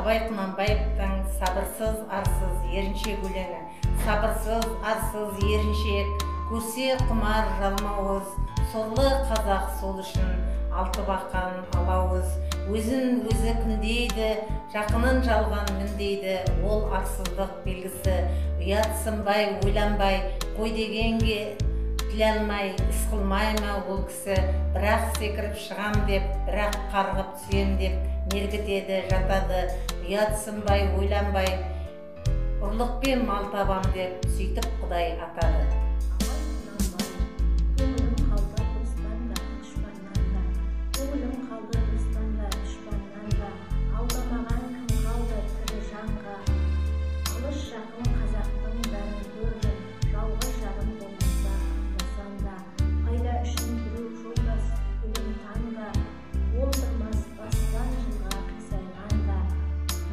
Абай Құнанбаевтың сабырсыз, арсыз, еріншек өлеңі. Сабырсыз, арсыз, еріншек, көрсе құмар жалмауыз, сорлы қазақ сол үшін алты бақан алауыз. Өзін өзі күндейді, жақынын жалған міндейді, ол арсыздық белгісі. Ұятсынбай, ойланбай, қой дегенге тіл алмай, іс қылмай ма ол кісі, бірақ секіріп шығам деп, бірақ қарғып түсем деп, мергітеді, жатады, ұятсынбай, ойланбай, ұрлықпен мал табам деп, сөйтіп Құдай атады. Абай Құнанбаев, көңілім қалды достан да, дұшпаннан да, көңілім қалды достан да, дұшпаннан да, алдамаған кім қалды тірі жанға, алыс жақын қазақтың бәрін көрдім, жалғыз жарым болмаса аңдасам да, пайда үшін біреу жолдас өлім таңда, болдырмас бастан жылға қисайғанда,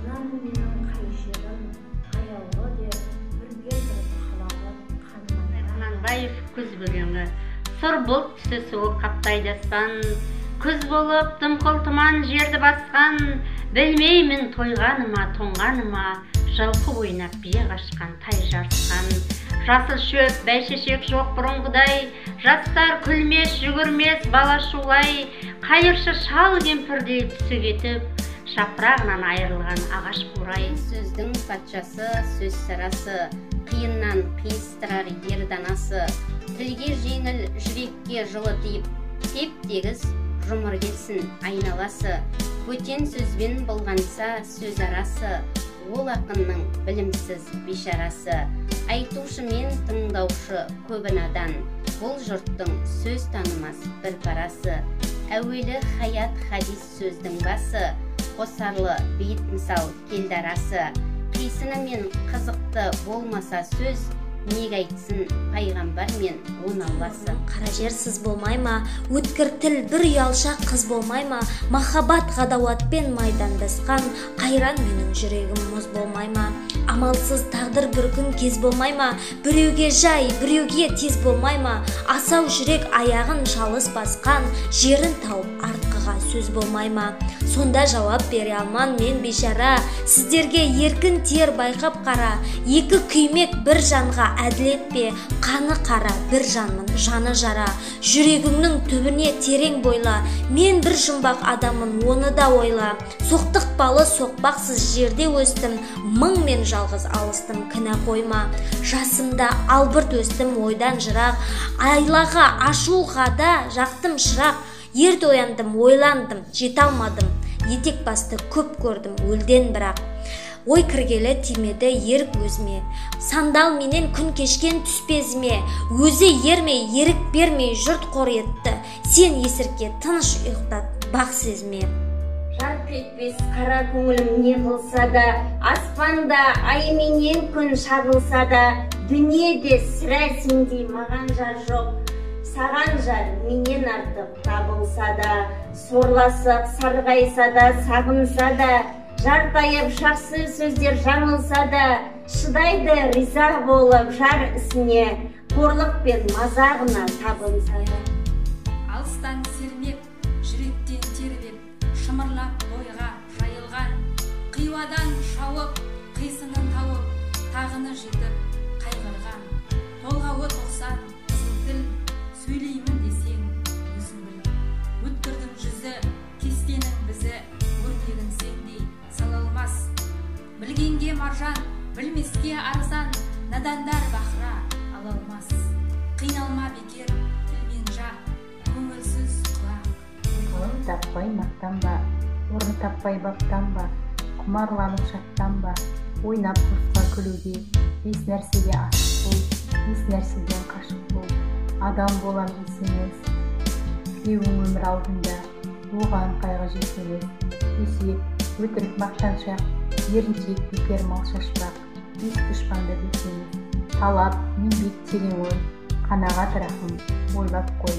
мынаны менің қай жерім аяулы деп бірге кіріп қалады қаннан. Құнанбаев күз өлеңі. Сұр бұлт түсі суық қаптайды аспан, күз болып дымқыл тұман жерді басқан, білмеймін тойғаныма, тоңғаныма, жылқы ойнап бие қашқан, тай жарысқан. Жасыл шөп, бәйшешек жоқ бұрынғыдай, жастар күлмес, жүгірмес, бала шулай, қайыршы шал кемпірдей түсі кетіп, жапырағынан айырылған ағаш қурай. Сөздің патшасы, сөз сарасы, қиыннан қиыстырар ер данасы, тілге жеңіл, жүрекке жылы тиіп, теп-тегіс жұмыр келсін айналасы, бөтен сөзбен болғанса сөз арасы, ол ақынның білімсіз бейшарасы. Айтушы мен тыңдаушы көбі надан, бұл жұрттың сөз танымас бір парасы. Әуелі хаят хадис сөздің басы, қосарлы бейіт мысал келді арасы. Қисыны мен қызықты болмаса сөз, неге айтсын пайғамбар мен он алласы. Қара жер сыз болмай ма, өткір тіл бір ұялшақ қыз болмай ма, махаббат ғадауатпен майдандасқан, қайран менің жүрегім мұз болмай ма, амалсыз тағдыр бір күн кез болмай ма, біреуге жай, біреуге тез болмай ма, асау жүрек аяғын шалыс басқан, жерін тауып артқыға сөз болмай ма, сонда жауап бере алман мен бейшара, сіздерге еркін тер байқап қара, екі күймек бір жанға әділет пе, қаны қара бір жанмын жаны жара, жүрегіңнің түбіне терең бойла, мен бір жұмбақ адаммын оны да ойла, соқтықпалы соқпақсыз жерде өстім, мың мен жалғыз алыстым кінә қойма, жасымда албырт өстім ойдан жырақ, айлаға ашуға да жақтым шырақ, ерте ояндым ойландым жете алмадым, етек басты көп көрдім өлден бірақ. Ой кіргелі тимеді ерік өзіме, сандал менен күн кешкен түспезіме, өзі ермей, ерік бермей жұрт қор етті, сен есірке тыныш ұйықтат бақ сезіме. Жарқ етпес қара көңілім не қылса да, аспанда ай менен күн шағылса да, дүниеде сірә сендей маған жар жоқ, саған жар менен артық табылса да, сорласып сарғайса да, сағынса да, жартайып жақсы сөздер жаңылса да, шыдайды риза болып жар ісіне, қорлық пен мазағына табынса да. Алыстан сермеп, жүректен тербеп, шымырлап бойға жайылған, қиуадан шауып, қисынын тауып, тағыны жетіп қайғырған, толғауы 90 қызыл тіл, сөйлеймін десең өзің біл. Өткірдің жүзі, кестенің бізі, өрнегін сендей сала алмас. Білгенге маржан, білмеске арзан, надандар бақыра ала алмас. Қиналма бекер, тілмен жақ, көңілсіз құлақ. Ғылым таппай мақтанба, орын таппай баптанба, құмарланып шаттанба, ойнап босқа күлуге, бес нәрсеге асық бол, бес нәрседен қашық бол, адам болам есемес, тілеуің өмір алдында, оған қайғы жетемес, өсиет, өтірік мақтаншақ, еріншек бекер мал шашпақ, бес дұшпанды бес емес, талап, еңбек, терең ой, қанағат рахым, ойлап қой.